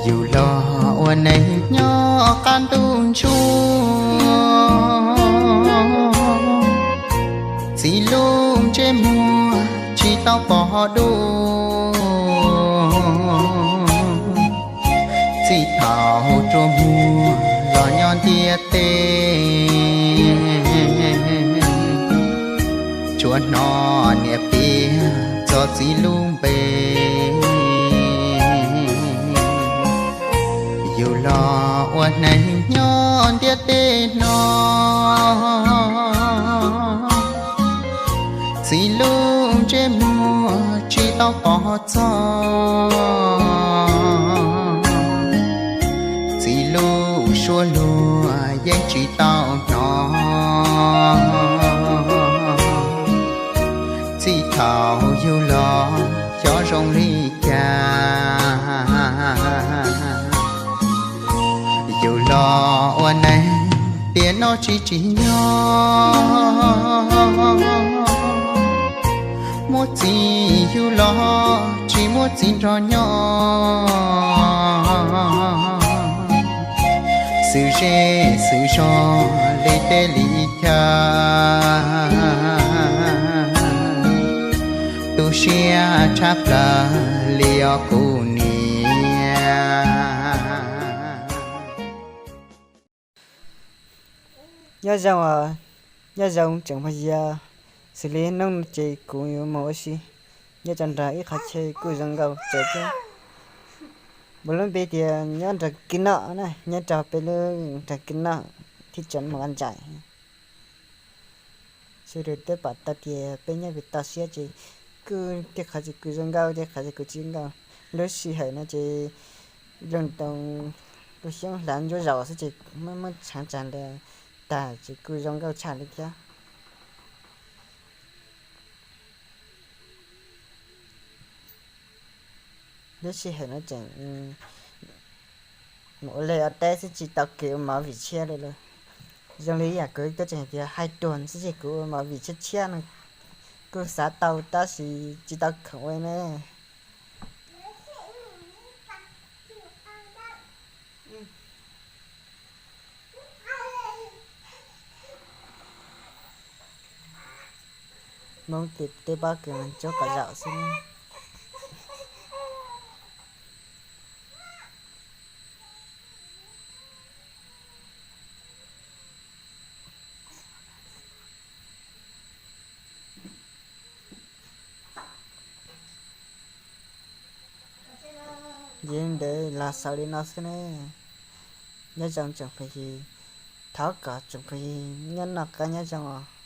Yug los ua neeg nyob qab ntuj ntsuab, txiv lub ntsej muag tsis tau pom dua. Txij thaum rua muag los nyob ntiaj teb, tsuas hnov niam piav txog txiv lub npe. Yug los ua neeg nyob ntiaj teb no, txiv lub ntsej muag tsis tau pom txog, txiv lub suab luag yeej tsis tau hnov. Txij thaum yug los xyov zoo li cas, yug los ua neeg tiam no tsis tsim nyog, muaj txiv yug los tsis muaj txiv nrog nyob. Xwm zej xwm zos li teb li chaw, tu siab tshaj plaws li os kuv niam. Nyob zoo, nyob zoo tsoom phooj ywg, xws li hnub no ces kuv yuav mus ua si nyob rau nram ib qhov chaw kuj zoo nkauj tsawv thiab. Muaj lub npe tias nyob nram Kis Noj na, nyob rau peb lub nram Kis Noj, thib tsoom Mus Qa Ntsais. Sawv daws twb pom tau tias peb nyob pem toj siab ces kuj tej qhov ces kuj zoo nkauj, tej qhov ces kuj tsis zoo nkauj. Lub sij hawm no ces luag ntoo, luag xyoob hlav ntsuab zaus xwb ces muab muab tshav tsag ntawd tag ces kuj zoo nkauj tshaj li thiab. Lub sij hawm no tseem mus ua liaj ua teb xwb tsis tau kis ua movie tshiab li lawm. Zoo li yam kuv tuaj tseem tias hais dua xwb ces kuv ua movie tshiab tshiab no kuj xav tau tab sis tsis tau khoom ua na. Hmoob tej pob kws mas ntsuab kom zaum xwb. Yog li ntawd los xaus li no xwb ne. Nyob zoo tsoom phooj ywg, thov kom tsoom phooj ywg nyob noj qab nyob zoo os.